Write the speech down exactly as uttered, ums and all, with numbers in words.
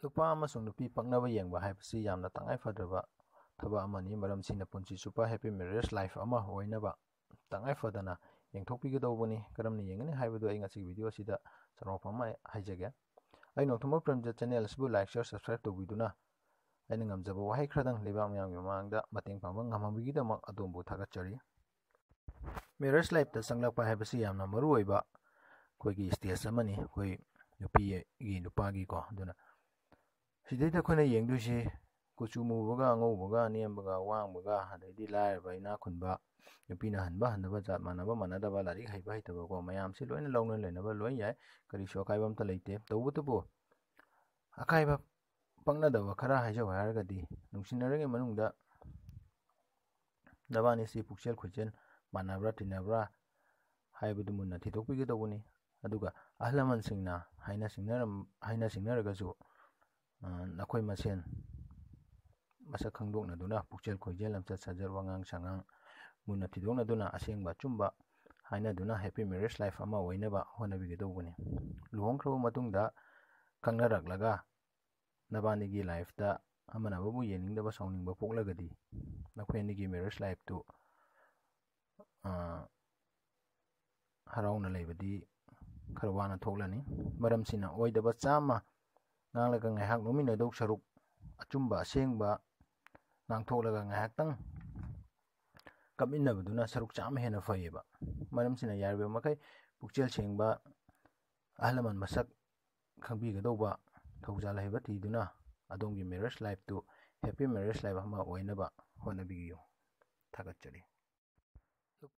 ꯅꯨꯄꯥ ꯑꯃꯁꯨꯡ ꯅꯨꯄꯤ ꯄꯛꯅꯕ ꯌꯦꯡꯕ ꯍꯥꯏꯕꯁꯤ ꯌꯥꯝꯅ ꯇꯉꯥꯏ ꯐꯗ꯭ꯔꯕ ꯊꯕꯛ ꯑꯃꯅꯤ꯫ ꯃꯔꯝꯁꯤꯅ ꯄꯨꯟꯁꯤ ꯆꯨꯞꯄ happy marriage life ꯑꯃ ꯑꯣꯏꯅꯕ ꯇꯉꯥꯏ ꯐꯗꯅ ꯌꯦꯡꯊꯣꯛꯄꯤꯒꯗꯧꯕꯅꯤ꯫ ꯀꯔꯝꯅ ꯌꯦꯡꯒꯅꯤ ꯍꯥꯏꯕꯗꯨ ꯑꯩ ꯉꯁꯤꯒꯤ video ꯑꯁꯤꯗ ꯆꯥꯎꯔꯥꯛꯄ ꯑꯃ ꯍꯥꯏꯖꯒꯦ꯫ ꯑꯩ ꯅꯣꯡꯊꯣꯝꯕ ꯄ꯭ꯔꯦꯝꯖꯤꯠ channel ꯑꯁꯤꯕꯨ like, share, subscribe ꯇꯧꯕꯤꯗꯨꯅ ꯑꯩꯅ ꯉꯝꯖꯕ ꯋꯥꯍꯩ ꯈꯔꯗꯪ ꯂꯩꯕꯥꯛ ꯃꯤꯌꯥꯝꯒꯤ ꯃꯃꯥꯡꯗ ꯃꯇꯦꯡ ꯄꯥꯡꯕ ꯉꯝꯍꯟꯕꯒꯤꯗꯃꯛ ꯑꯗꯣꯝꯕꯨ ꯊꯥꯒꯠꯆꯔꯤ꯫ Marriage lifeꯇ ꯆꯪꯂꯛꯄ ꯍꯥꯏꯕꯁꯤ ꯌꯥꯝꯅ ꯃꯔꯨ ꯑꯣꯏꯕ ꯑꯩꯈꯣꯏꯒꯤ stage ꯑꯃꯅꯤ, ꯑꯩꯈꯣꯏ ꯅꯨꯄꯤꯒꯤ ꯅꯨꯄꯥꯒꯤꯀꯣ꯫ ꯑꯗꯨꯅ ꯁꯤꯗꯩꯗ ꯑꯩꯈꯣꯏꯅ ꯌꯦꯡꯗꯣꯏꯁꯤ ꯀꯨꯆꯨ ꯃꯨꯕꯒ ꯑꯉꯧꯕꯒ ꯑꯅꯦꯝꯕꯒ ꯑꯋꯥꯡꯕꯒ, ꯑꯗꯩꯗꯤ ꯂꯥꯏꯔꯕ ꯏꯅꯥꯛ ꯈꯨꯟꯕ, ꯅꯨꯄꯤꯅ ꯍꯟꯕ ꯍꯟꯗꯕ, ꯖꯥꯠ ꯃꯥꯟꯅꯕ ꯃꯥꯟꯅꯗꯕ, ꯂꯥꯏꯔꯤꯛ ꯍꯩꯕ ꯍꯩꯇꯕꯀꯣ, ꯃꯌꯥꯝꯁꯤ ꯂꯣꯏꯅ ꯂꯧꯅ ꯂꯩꯅꯕ ꯂꯣꯏ ꯌꯥꯏ, ꯀꯔꯤꯁꯨ ꯑꯀꯥꯏꯕ ꯑꯝꯇ ꯂꯩꯇꯦ꯫ ꯇꯧꯕꯇꯕꯨ ꯑꯀꯥꯏꯕ ꯄꯛꯅꯗꯕ ꯈꯔ ꯍꯥꯏꯖꯧ ꯍꯥꯏꯔꯒꯗꯤ, ꯅꯨꯡꯁꯤꯅꯔꯤꯉꯩ ꯃꯅꯨꯡꯗ ꯅꯕꯥꯅꯤꯁꯤ ꯄꯨꯛꯆꯦꯜ ꯈꯣꯏꯆꯦꯜ ꯃꯥꯟꯅꯕ꯭ꯔꯥ ꯇꯤꯟꯅꯕ꯭ꯔꯥ ꯍꯥꯏꯕꯗꯨ ꯃꯨꯟꯅ ꯊꯤꯗꯣꯛꯄꯤꯒꯗꯧꯕꯅꯤ꯫ ꯑꯗꯨꯒ ꯑꯍꯜ ꯂꯃꯟꯁꯤꯡꯅ ꯍꯥꯏꯅ ꯁꯤꯡꯅꯔꯝ-, ꯍꯥꯏꯅ ꯁꯤꯡꯅꯔꯒꯁꯨ, ꯑ, ꯅꯈꯣꯏ ꯃꯁꯦꯟ ꯃꯁꯛ ꯈꯪꯗꯣꯛꯅꯗꯨꯅ, ꯄꯨꯛꯆꯦꯜ ꯈꯣꯏꯖꯦꯜ, ꯂꯝꯆꯠ ꯁꯥꯖꯠ, ꯋꯥꯉꯥꯡ ꯁꯉꯥꯡ ꯃꯨꯟꯅ ꯊꯤꯗꯣꯛꯅꯗꯨꯅ, ꯑꯁꯦꯡꯕ ꯑꯆꯨꯝꯕ ꯍꯥꯏꯅꯗꯨꯅ happy marriage life ꯑꯃ ꯑꯣꯏꯅꯕ ꯍꯣꯠꯅꯕꯤꯒꯗꯧꯕꯅꯤ꯫ ꯂꯨꯍꯣꯡꯈ꯭ꯔꯕ ꯃꯇꯨꯡꯗ ꯈꯪꯅꯔꯛꯂꯒ ꯅꯕꯥꯅꯤꯒꯤ lifeꯇ ꯑꯃꯅ ꯑꯃꯕꯨ ꯌꯦꯡꯅꯤꯡꯗꯕ, ꯁꯥꯎꯅꯤꯡꯕ ꯄꯣꯛꯂꯒꯗꯤ, ꯅꯈꯣꯏ ꯑꯅꯤꯒꯤ marriage lifeꯇꯨ, ꯑ, ꯍꯔꯥꯎꯅ ꯂꯩꯕꯗꯤ ꯈꯔ ꯋꯥꯅ ꯊꯣꯛꯂꯅꯤ꯫ ꯃꯔꯝꯁꯤꯅ ꯑꯣꯏꯗꯕ ꯆꯥꯝꯃ ꯉꯥꯡꯂꯒ ꯉꯥꯏꯍꯥꯛ ꯅꯣꯛꯃꯤꯟꯅꯗꯧ ꯁꯔꯨꯛ, ꯑꯆꯨꯝꯕ ꯑꯁꯦꯡꯕ ꯉꯥꯡꯊꯣꯛꯂꯒ ꯉꯥꯏꯍꯥꯛꯇꯪ ꯀꯞꯃꯤꯟꯅꯕꯗꯨꯅ ꯁꯔꯨꯛ ꯆꯥꯝꯃ ꯍꯦꯟꯅ ꯐꯩꯌꯦꯕ꯫ ꯃꯔꯝꯁꯤꯅ ꯌꯥꯔꯤꯕ ꯃꯈꯩ ꯄꯨꯛꯆꯦꯜ ꯁꯦꯡꯕ, ꯑꯍꯜ ꯂꯃꯟ ꯃꯁꯛ ꯈꯪꯕꯤꯒꯗꯧꯕ, ꯊꯧꯖꯥꯜ ꯍꯩꯕ ꯊꯤꯗꯨꯅ ꯑꯗꯣꯝꯒꯤ marriage lifeꯇꯨ happy marriage life ꯑꯃ ꯑꯣꯏꯅꯕ ꯍꯣꯠꯅꯕꯤꯌꯨ꯫ ꯊꯥꯒꯠꯆꯔꯤ꯫